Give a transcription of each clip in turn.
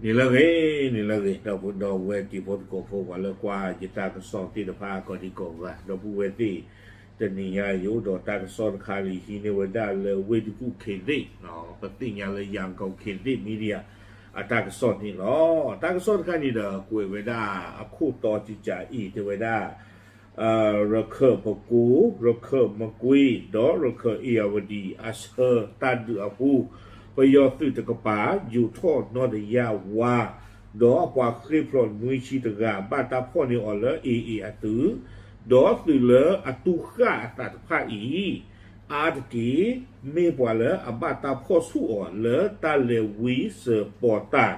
နံၤလၢအဂ့ၤ, နံၤလၢအဂ့ၤ, ဒီပုၢ်ဒီဝဲၢ်တံၤဖိသကိးဖိ ပှၤလၢကွၢ်ယတၢ်ကစီၣ်သ့ၣ်တဖၣ်ကိးဒံကိးဂၤ, ဒီပုၢ်ဝဲၢ်သ့ၣ်, တနံၤညါအံၤ ယအိၣ်ဒီးတၢ်ကစီၣ်တခါလၢဟံးန့ၢ်ဝဲဒၣ်လၢဝ့ၢ်တကူၣ်ခ့သ့ၣ်, ပသ့ၣ်ညါလၢ Yangon Khit Thit Media အတၢ်ကစီၣ်န့ၣ်လီၤ. တၢ်ကစီၣ်တခါန့ၣ်ဒီး ကွဲးဝဲဒၣ်အခိၣ်တီကကးအံၤ တဲဝဲဒၣ် ရခၢၣ်ပကိ, ရခၢၣ်မကွ့ ဒီးရခၢၣ်အ့ၣ်ယၣ်ဝတံၣ် အဆၢတၢ်ဒုးအပူၤ, ပယီၤသုးတကပၤ ယူာ်ထီၣ်နီၣ်တယၢ်ဝါ, ဒီးအပှၤဃ့ၢ်ဖျိးနွံဆံတဂၤ ဘၣ်တၢ်ဖီၣ်န့ၢ်အီၤလၢ AA အသုး, ဒီးသုးလၢအတူၢ်ဃာ်အသးတဖၣ်အံၤ အါတက့ၢ် မ့ၢ်ပှၤလၢအဘၣ်တၢ်ဖီၣ်ဆူၣ်အီၤလၢတၢ်လဲၤဝံစၢၤပီၤတၢ်,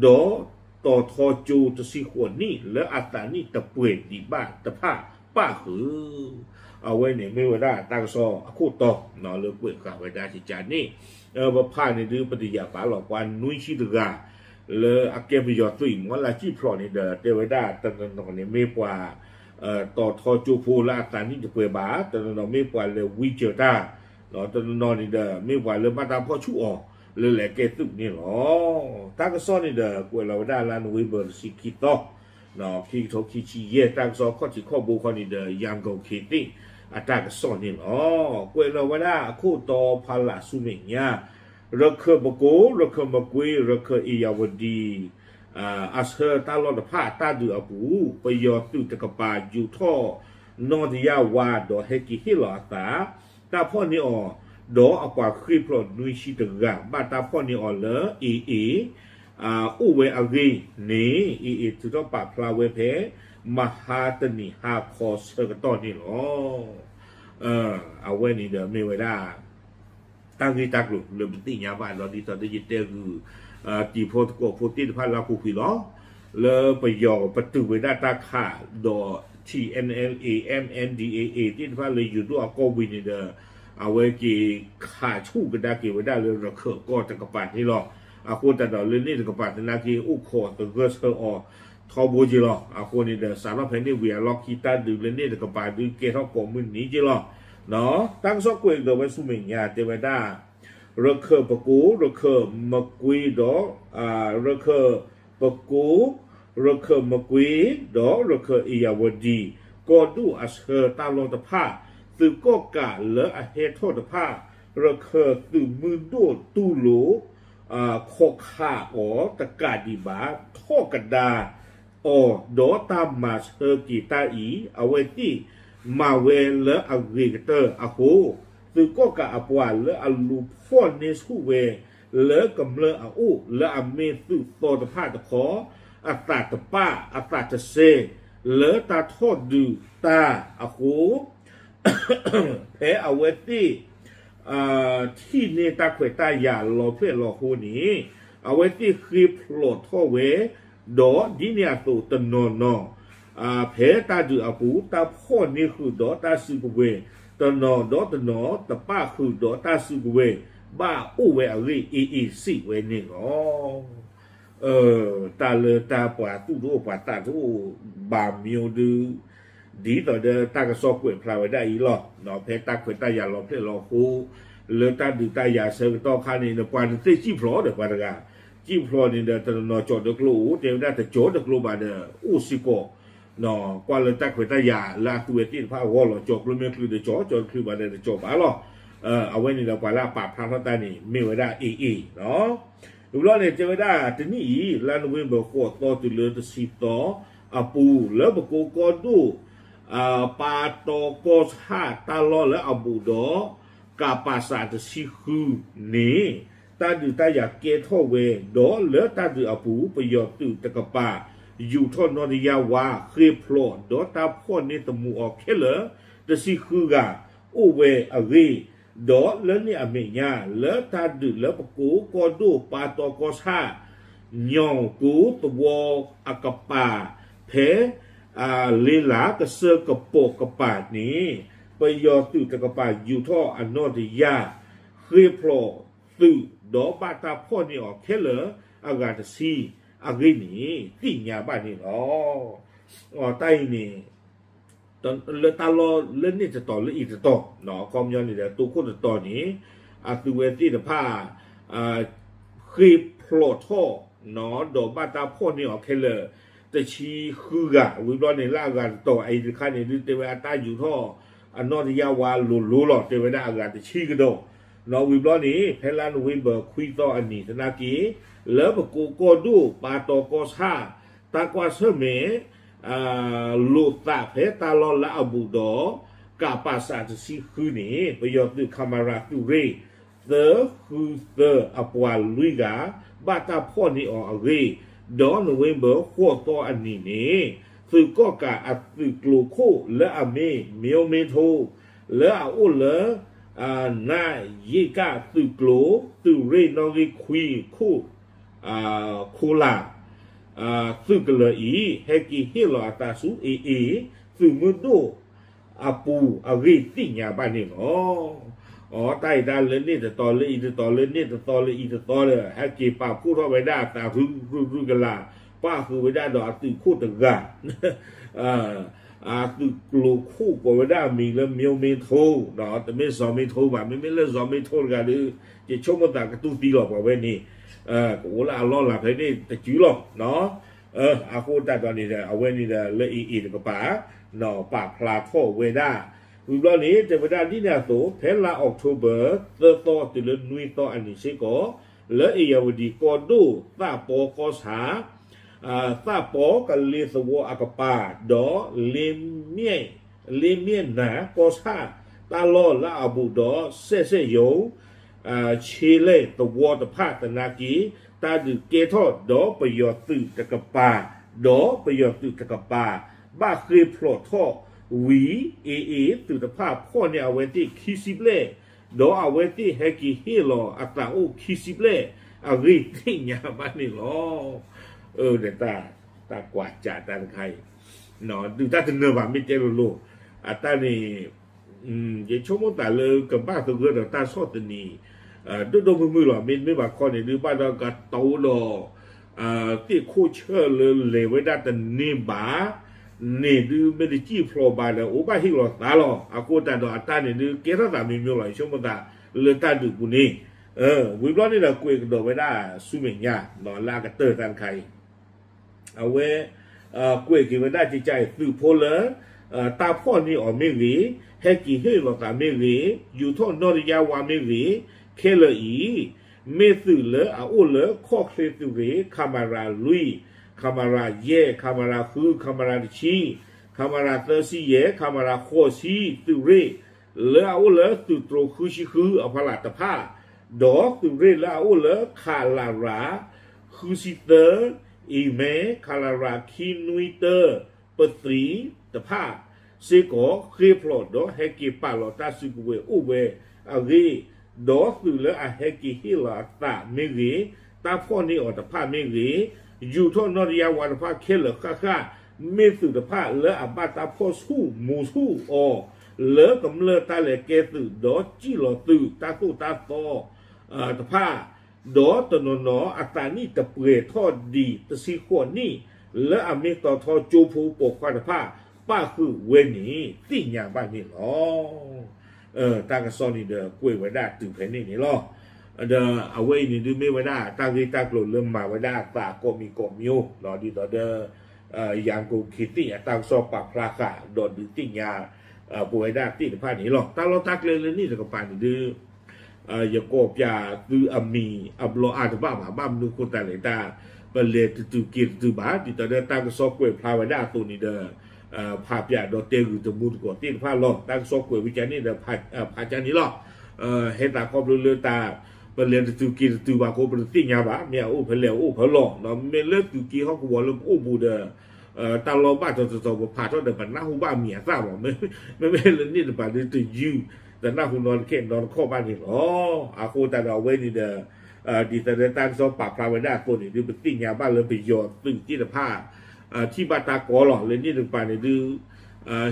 ဒီးတီၤထီကၠိတဆံဃိးနံၣ် လၢအသးနံၣ်တပှဲၤဒံးဘၣ်တဖၣ်ပၣ်ဃုာ်. အဝဲန့ၣ်မ့ၢ်ဝဲဒၣ်တၢ်ကစီၣ်အခိၣ်တီ လၢကွဲးဃာ်ဝဲဒၣ်ကကးန့ၣ်, ပဖးန့ၣ်ဒုးပတယာ်ဘၣ်လီၤ ပှၤနွံဆံတဂၤ လၢအကဲပယီၤသုးအံၤ မ်လၢကံၣ်ဖျိးန့ၣ်ဒီး တဲဝဲဒၣ်တနီၤနီၤန့ၣ်မ့ၢ်ပှၤ တီၤထီကၠိဖိလၢအသးနံၣ်တပှဲၤဘၣ်, တနီၤနီၤမ့ၢ်ပှၤလဲၤဝံစၢၤတၢ်, တနီၤနီၤန့ၣ်ဒီး မ့ၢ်ပှၤလၢဘၣ်တၢ်ဖီၣ်ဆူၣ်အီၤ လၢလဲၤကဲသုးန့ၣ်လီၤ. တၢ်ကစီၣ်န့ၣ်ဒီး ကွဲးလီၤဝဲဒၣ်လါနိၣ်ဝ့ဘၢၣ်တဆံခံသီ, ခံကထိခံဆံယဲၢ် တၢ်ကစီၣ်ခီၣ်ထံးခီၣ်ဘိခီန့ၣ်ဒီး ယၤကိၣ်ခ့သ့ၣ် အတၢ်ကစီၣ်န့ၣ်လီၤ. ကွဲးလီၤဝဲဒၣ်အခိၣ်တီဖီလာ်ဆူမဲာ်ညါ, ရခၢၣ်ပကိ, ရခၢၣ်မကွ့, ရခၢၣ်အ့ၣ်ယၣ်ဝတံၣ် အဆၢတၢ်လီၢ်တဖၣ်တၢ်ဒုးအပူၤ ပယီၤသုးတကပၤယူာ်ထီၣ်နီၣ်တယၢ်ဝါ ဒီးဟဲက့ၤဟ့ၣ်လီၤအသး တၢ်ဖီၣ်န့ၢ်အီၤ ဒီးအပှၤဃ့ၢ်ဖျိးနွံဆံတဂၤ ဘၣ်တၢ်ဖီၣ်န့ၢ်အီၤလၢ AA အိၣ်ဝဲအဂ့ၢ်န့ၣ် AA ထုးထီၣ်ပာ်ဖျါဝဲဖဲ မဟါတနံၤဟါခီဆၢကတီၢ်န့ၣ်လီၤ. အဝဲန့ၣ်ဒီးမ့ၢ်ဝဲဒၣ် တၢ်ဂ့ၢ်တၢ်ကျိၤလၢပသ့ၣ်ညါဘၣ်ဒီး ဒ်သိးဒီးယတဲဂုာ် တံၤဖိသကိးဖိသ့ၣ်တဖၣ်လၢအပူၤကွံာ်လီၤ. လၢပယီၤပတုာ်ဝဲဒၣ်တၢ်ခးဒီး TNLA MNDAA သ့ၣ်တဖၣ်လၢယိၤဒိၣ်အကီၢ်ဝံၤန့ၣ်ဒီး အဝဲက့ၤခးဆူၣ်ကဒါက့ၤဝဲဒၣ်လၢရခၢၣ်ကီၢ်တကပၤန့ၣ်လီၤ. အဃိသတးဒီးလၢန့ၣ်တကပၤသနာ်က့ အိၣ်ခိးသဂၢၢ်ဆၢအီၤထီဘိက့ၤလီၤ. အဃိန့ၣ်ဒီး စးထီၣ်ဖဲန့ၣ်ဝံၤအလီၢ်ခံ တၢ်ဒုးလၢန့ၣ်တကပၤဒုးကဲထီၣ်ကိးမုၢ်နံၤက့ၤလီၤ. တၢ်ကစီၣ်ကွဲးကဒီးဝဲဆူမဲာ်ညါ တဲဝဲဒၣ် ရခၢၣ်ပကိ, ရခၢၣ်မကွ့ဒီး ရခၢၣ်ပကိ, ရခၢၣ်မကွ့ ဒီးရခၢၣ်အ့ၣ်ယၣ်ဝတံၣ် ကီၢ်ဒိၣ်အဆၢတၢ်လီၢ်တဖၣ် သုးကီၣ်ကးလၢအဟဲထီၣ်တဖၣ် ရခၢၣ်သုးမုၢ်ဒိၣ်တူၢ်လိာ် ခီၣ်ခးအီၤတကးဒံးဘၣ် ထီၣ်ကဒါ အီၤ ဒီးတၢ်မၤဆၢက့ၤတၢ်အံၤ အဝဲသ့ၣ်မၤဝဲလၢအဂ့ၤကတၢၢ်အဃိ သုးကီၣ်ကးအပှၤလၢအလူၤဖီၣ်န့ၢ်ဆူၣ်ဝဲ လၢကမျၢၢ်အအိၣ် လၢအမ့ၢ်သုးသီတဖၣ်တခီ အသးတပၣ် အသးတစဲ လၢတၢ်ထီၣ်ဒုးတၢ်အဃိ ဖဲအဝဲသ့ၣ် ထံၣ်န့ၢ်တၢ်ခွဲးတၢ်ယာ်လီၤဖျဲၣ်လီၤဃိန့ၣ် အဝဲသ့ၣ်ဃ့ဖျိးထီၣ်ဝဲ ဒီးဒ်န့ၣ်အသိးတနီၤနီၤ ဖဲတၢ်ဒုးအပူၤ တၢ်ဖီၣ်န့ၢ်ဃုာ်ဒီးတၢ်စုကဝဲၤ တနီၤဒီးတနီၤ တပၣ်ဃုာ်ဒီးတၢ်စုကဝဲၤ ဘၣ်အိၣ်ဝဲအဂ့ၢ် AA စံးဝဲန့ၣ်လီၤ. တၢ်လၢတၢ်ပှၤသူၣ်တအိၣ်ပှၤသးတအိၣ်ဘၣ်မ့ၢ်ဒုး ဒ်သိးဒီးတၢ်ကစီၣ်ကွဲးဖျါဝဲဒၣ်အံၤလီၤ. ဖဲတၢ်ခွဲးတၢ်ယာ်လီၤဖျဲၣ်လီၤဃိ လၢတၢ်ဒုးတၢ်ယၤဆၢကတီၢ်ခါန့ၣ် ပှၤတသ့ၣ်စံၣ်ဖျိးဒီးပှၤတဂၤ စံၣ်ဖျိးန့ၣ်ဒီး တနီၤနီၤကၠီၤတကျိအိၣ် တဲဝဲဒၣ်တကၠီၤတကျိဘၣ်ဒီး အိၣ်စ့ၢ်ကီး ကွၢ်လၢတၢ်ခွဲးတၢ်ယာ်လၢအသူဝဲသ့ၣ်တဖၣ်အဂီၢ်လီၤ. ကၠီၤကျိမ့ၢ်ချုးဒီးကၠီၤ ကၠီၤတချုးဘၣ်ဒီးတကၠီၤဘၣ်လီၤ. အဝဲန့ၣ်ဒီးပှၤလၢအပာ်ဖျါထီၣ်တၢ်န့ၣ် မ့ၢ်ဝဲဒၣ် AA လီၤ. ဝံၤဘျီန့ၣ် တဲဝဲဒၣ်တနံၣ်အံၤ လါနိၣ်ဝ့ဘၢၣ် ဃိးသီတုၤလၢတဆံသီအပူၤ လၢပကိကီၢ်ဒိၣ် ပာ်တီကီၢ်ဆၣ်တၢ်လီၢ်လၢအဘူးဒီး ကပစၢ်တဆံဃုန့ၣ် တၢ်ဒုးတၢ်ယၤကဲထီၣ်ဝဲ ဒီးလၢတၢ်ဒုးအပူၤ ပယီၤသုးတကပၤ ယူာ်ထီၣ်နီၣ်တယၢ်ဝါ ဃ့ဖျိးဒီးတၢ်ဖီၣ်န့ၢ်သမူအီၤခဲလၢာ် တဆံဃုဂၤ အိၣ်ဝဲအဂ့ၢ် ဒီးလၢန့ၣ်အမဲာ်ညါ လၢတၢ်ဒုးလၢပကိကီၢ်ဒိၣ် ပာ်တီကီၢ်ဆၣ် ညီၣ်ကိသဝီအကပၤ ဖဲ လ့လးကစၢၢ်ကပိာ်ကပၤန့ၣ် ပယီၤသုးတကပၤယူာ်ထီၣ်အနီၣ်တယၢ် ဃ့ဖျိးသုး ဒီးဘၣ်တၢ်ဖီၣ်န့ၢ်အီၤခဲလၢာ်အဂၤတဆံအဂ့ၢ်န့ၣ် သ့ၣ်ညါဘၣ်န့ၣ်လီၤ. တၢ်အံၤန့ၣ် လၢတၢ်လီၢ်လၢန့ၣ်တတီၤလၢအံၤတတီၤ အခီပညီန့ၣ်ဒီး တိခိၣ်တတီၤန့ၣ် အသုဝဲသ့ၣ်တဖၣ် ဃ့ဖျိးထီၣ် ဒီးဘၣ်တၢ်ဖီၣ်န့ၢ်အီၤခဲလၢာ် တဆံဃုဂၤ, ဝံၤဘျီန့ၣ် လၢအဂၤတတီၤအံၤတခါန့ၣ်ဒုး တဲဝဲအတၢ်ယူာ်ထီၣ်အနီၢ်တယၢ်ဝါလိၤလိၤလီၤ, တဲဝဲဒၣ်အဂၤတဆံကဒီး, ဒီးဝံၤဘျီန့ၣ် ဖဲလါနိၣ်ဝ့ဘၢၣ်ခွံသီအနံၤသနာ်က့ လၢပကိးကီၢ်ဒိၣ်ပာ်တီၤကီၢ်ဆၣ် တၢ်ကွၢ်ဆၢၣ်မဲာ် လိာ်သးဖဲတၢ်လီၢ်လၢအဘူးဒီး ကးပးစးတဆံဃုန့ၣ် ပယီၤသုးခမရသုးရ့ၣ် သၢဃုသၢအပှၤလွံၢ်ဂၤ ဘၣ်တၢ်ဖီၣ်န့ၢ်အီၤအဂ့ၢ်, ဒီးနိၣ်ဝ့ဘၢၣ်ဃိးသီအနံၤန့ၣ် သုးကီၣ်ကးအသုးကျိၤခိၣ်လၢအမ့ၢ် မၠိမ့ထိ လၢအအိၣ်လၢ နယ့ကၣ်သုးကျိၤ သုးရ့ၣ်နီၣ်ဂံၢ်ခွံခိၣ် ခိလၢ် သုးကလၢၤအံၤ ဟဲက့ၤဟ့ၣ်လီၤအသးဆူ AA သုးမုၢ်ဒိၣ်အပူၤအဂ့ၢ်သ့ၣ်ညါဘၣ်န့ၣ်လီၤ. အတၢ်အံၤတၢ်လၢန့ၣ်တတီၤလၢအံၤတတီၤ လၢန့ၣ်တတီၤလၢအံၤတတီၤဒီး ဟဲက့ၤပာ်ဖှိၣ်ထီၣ်ဝဲဒၣ်အသးရုရုကလာ် ပၣ်ဃုာ်ဝဲဒၣ်ဒီးအသုးခိၣ်တဂၤ အသုးကျိၤခိၣ်ကိးဝဲဒၣ်အမံၤလၢ မၠိမ့ထိ တမ့ၢ်စီၤမ့ထိဘၣ်, မ့မ့ၢ်လၢစီၤမ့ထိတဂၤဒီး ယဆိကမိၣ်သးကတူၢ်သံလီၤပှၤဝဲန့ၣ်, ကအိၣ်လၢအလီၢ်လၤဖဲန့ၣ်တစုလီၤ. အဃိသတးဒီးန့ၣ်ဒီး အဝဲန့ၣ်ဒီးလၢ AA တကပၤ ပာ်ဖျါထီၣ်ဝဲဒၣ်, ဝံၤဘျီန့ၣ် တဲဝဲဒၣ်ဒ်န့ၣ်အသိး ဖဲလါအီးကထိဘၢၣ် သၢသီတုၤလၢနွံသီအနံၤစ့ၢ်ကီး လၢအ့ၣ်ယၣ်ဝတံၣ်ကီၢ်ဒိၣ်သးပီကီၢ်ဆၣ် သးပီကလ့သဝီအကပၤ ဒီး လ့မ့ၢ်နၤကီၢ်ဆၣ် တၢ်လီၢ်လၢအဘူးဒီး စဲးစဲးယိၤ ဆ့လဲၣ်သဝီတဖၣ်သနာ်က့ တၢ်ဒုးကဲထီၣ်ဒီးပယီၤသုးတကပၤ, ဒီးပယီၤသုးတကပၤ ဘၣ်ဃ့ၢ်ဖျိးထီၣ်ဝံၤ AA သုးတဖၣ်ဖီၣ်န့ၢ်အဝဲသ့ၣ်ခံဆံဘျဲၣ်, ဒီးအဝဲသ့ၣ်ဟဲက့ၤဟ့ၣ်လီၤအသးအိၣ်ခံဆံဘျဲၣ်အဂ့ၢ်သ့ၣ်ညါဘၣ်န့ၣ်လီၤ. တၢ်ကွၢ်စးတၢ်တခါအံၤ ဒုးတၢ်တနၢၤဘၣ်မ့ၢ်တဲလိၤလိၤ, အတၢ်န့ၣ် ယဆိကမိၣ်သးလၢကဘၣ်သဂၢၢ်ဒီးတၢ်ဆီၣ်သနံး ဒိၣ်ဒိၣ်မုၢ်မုၢ်လီၤ. မ့တမ့ၢ်ဘၣ်ခီန့ၣ်ဒုး ဘၣ်ဒီးကတိၤဒီး သ့ၣ်ခိၣ်ဆၢၣ်လၢလဲၤဝဲဒၣ်တန့ၢ်ဘၣ် န့ၣ်ဒုး မ့ၢ်တစံၣ်ဖျိးဘၣ်ဒီး အိၣ်ဘၣ်ဟ့ၣ်လီၤသးလီၤ. အဃိသတးဒီးအတၢ်န့ၣ်ဒုး ကဲထီၣ်သးမံၤမံၤလီၤ. ယဆိကမိၣ်သးလၢတၢ်ဒုးပူၤန့ၣ် ဝံၤဘျီန့ၣ်ဒီး ကွဲးကဒီးဝဲဒၣ်ဆူမဲာ်ညါ လၢအကတၢၢ်တၢ်တခါအံၤ အဝဲ ကွဲးက့ၤဝဲဒၣ်ကကါအံၤ သုးဖိလၢ တၢ်ဖီၣ်န့ၢ်အီၤမ့ၢ်ဂ့ၤ, ဟဲက့ၤဟ့ၣ်လီၤသးမ့ၢ်ဂ့ၤ, ယူာ်ထီၣ်နီၣ်တယါဝါမ့ၢ်ဂ့ၤ, ခဲလၢာ်အံၤ မ့ၢ်သုးလၢအအိၣ်လၢခီၣ်ချ့သုးရ့ၣ် ခမရလွံၢ်, ခမရယဲၢ်, ခမရဃု, ခမရတဆံ, ခမရသၢဆံယဲၢ်, ခမရဃိးဆံ သုးရ့ၣ် လၢအအိၣ်လၢသုးတြိၤဃုဆံဃုအဖီလာ်တဖၣ်, ဒီးသုးရ့ၣ်လၢအအိၣ်လၢ ခလရ ဃုဆံသၢ အံၤမ့ၢ် ခလရ ခံနွံတၢ ပသံတဖၣ် စ့ၢ်ကီး ဃ့ၢ်ဖျိးဒီးဟဲက့ၤပာ်လီၤတၢ်စုကဝဲၤအိၣ်ဝဲအဂ့ၢ်, ဒီးသုးလၢအဟဲက့ၤဟ့ၣ်လီၤအသးမ့ၢ်ဂ့ၤ, တၢ်ဖီၣ်န့ၢ်အီၤတဖၣ်မ့ၢ်ဂ့ၤ, ယူာ်ထီၣ်နီၣ်တယါဝါတဖၣ်ခဲလၢာ်ဃၣ်ဃၣ်, မ့ၢ်သုးတဖၣ်လၢအဘၣ်တၢ်ဖီၣ်ဆူၣ်မူဆူၣ်အီၤ လၢကမျၢၢ်တၢ်လဲၤကဲသုး ဒီးစံၣ်လီၤသုးတၢ်သိၣ်တၢ်သီ တဖၣ်, ဒီးတနီၤနီၤအသးနံၣ်တပှဲၤထီၣ်ဒံးတဆံဃိးနံၣ် လၢအမ့ၢ်တီၤထီကၠိဖိပိာ်ခွါတဖၣ် ပၣ်ဃုာ်ဝဲန့ၣ် သ့ၣ်ညါဘၣ်န့ၣ်လီၤ. တၢ်ကစီၣ်န့ၣ်ဒီး ကွဲးဝဲဒၣ်တုၤဖဲန့ၣ်န့ၣ်လီၤ. ဒီးအဝဲအံၤန့ၣ်ဒုးမ့ၢ်ဝဲဒၣ်တၢ်ဂ့ၢ်တၢ်ကျိၤလၢမၤဝဲဒၣ်အသးကိးမံၤကိးမံၤ, ဒ်သိးဒီး ယၤကိၣ်ခ့သ့ၣ်အတၢ်ကစီၣ်ပာ်ဖျါဃာ် ဒီးဒုးသ့ၣ်ညါ ပဝဲဒၣ်သ့ၣ်တဖၣ်န့ၣ်လီၤ. တၢ်လီၢ်တၢ်ကျဲလၢန့ၣ်တကပၤန့ၣ်ဒုး ယကိးပၠးသုအမံၤအဘျီအါတဘၣ်ဘၣ်, ဘၣ်မနုၤဃိသတးလဲၣ် တၢ်ပလဲၤတတုၤက့ၤတတုၤဘၣ်, ဒ်သိးဒီးတၢ်ကစီၣ်ကွဲးဖျါဝဲဒၣ်အသိးန့ၣ်ဒီး ဖးပၠးဒီးတဲဂုာ်တမူတကိးသ့ၣ်တဖၣ်လီၤ. တၢ်ကစီၣ်ကွဲးဝဲကန့ၣ်ဒီး ဖးကန့ၣ်လီၤ. ဟဲသးခီဖျိလၢတၢ် ပလဲၤတတုၤက့ၤတတုၤဘၣ်အဃိ ပတသ့ၣ်ညါဘၣ်, မ့ၢ်အအိၣ်ဖဲလဲၣ်အိၣ်ဖဲလီၤ. မ့ၢ်လၢသုးက့ဟီၣ်ကဝီၤလၢပအိၣ်ဘူးဒီး တၢ်လီၢ်ဘၣ်တတီၤတတီၤ ပဖးထီၣ်ဒီး ပနၢ်ဟူဘၣ်မံၤအသၣ်မး, မ့မ့ၢ်လၢန့ၣ်တကပၤဒုးတယုၢ် တနၢ်ဟူနီတခဲနီတခီၣ်ဘၣ်န့ၣ်လီၤ. အဃိသတးဒီးအဝဲန့ၣ်ဒီး ဒ်သိးဒီးတၢ်ကစီၣ်ပာ်ဖျါဝဲဒၣ်အသိးန့ၣ်ဒုး ပသ့ၣ်ညါဘၣ်လၢပယီၤသုးသ့ၣ်တဖၣ် ထံၣ်ဘၣ်တၢ်ကီလီၤ. လၢန့ၣ်တကပၤန့ၣ်ဒုး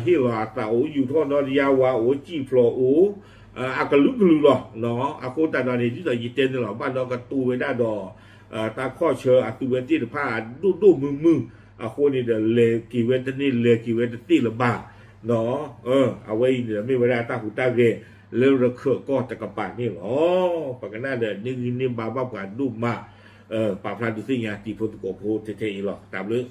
ဟ့ၣ်လီၤအသးအိၣ် ယူာ်ထီၣ်နီၣ်တယါဝါအိၣ် စံၣ်ဖျိးအိၣ် အကလုာ်ကလုာ်လီၤ. အဃိသတးဒီးန့ၣ် ဒ်သိးယတဲန့ၣ်လီၤ ဘၣ်ဒီးကတိၤဝဲဒၣ်ဒီး တၢ်ခီၣ်ဆၢအသုဝဲသ့ၣ်တဖၣ်ဒိၣ်ဒိၣ်မုၢ်မုၢ် အဃိန့ၣ်ဒီး လဲၤက့ၤဝဲတန့ၢ် လဲၤက့ၤဝဲတသ့လၢၤဘၣ်. အဝဲအံၤန့ၣ်ဒီးမ့ၢ်ဝဲဒၣ်တၢ်ဟူးတၢ်ဂဲၤလၢရခၢၣ်ကီၢ်တကပၤန့ၣ်လီၤ. ပကနၣ်ဒီးန့ၢ်ဂံၢ်န့ၢ်ဘါဘၣ်ပှၤဒိၣ်မး ပာ်ဖျါဒုးသ့ၣ်ညါတံၤဖိသကိးဖိထဲထဲအံၤလီၤ. တၢ်ဘျုး.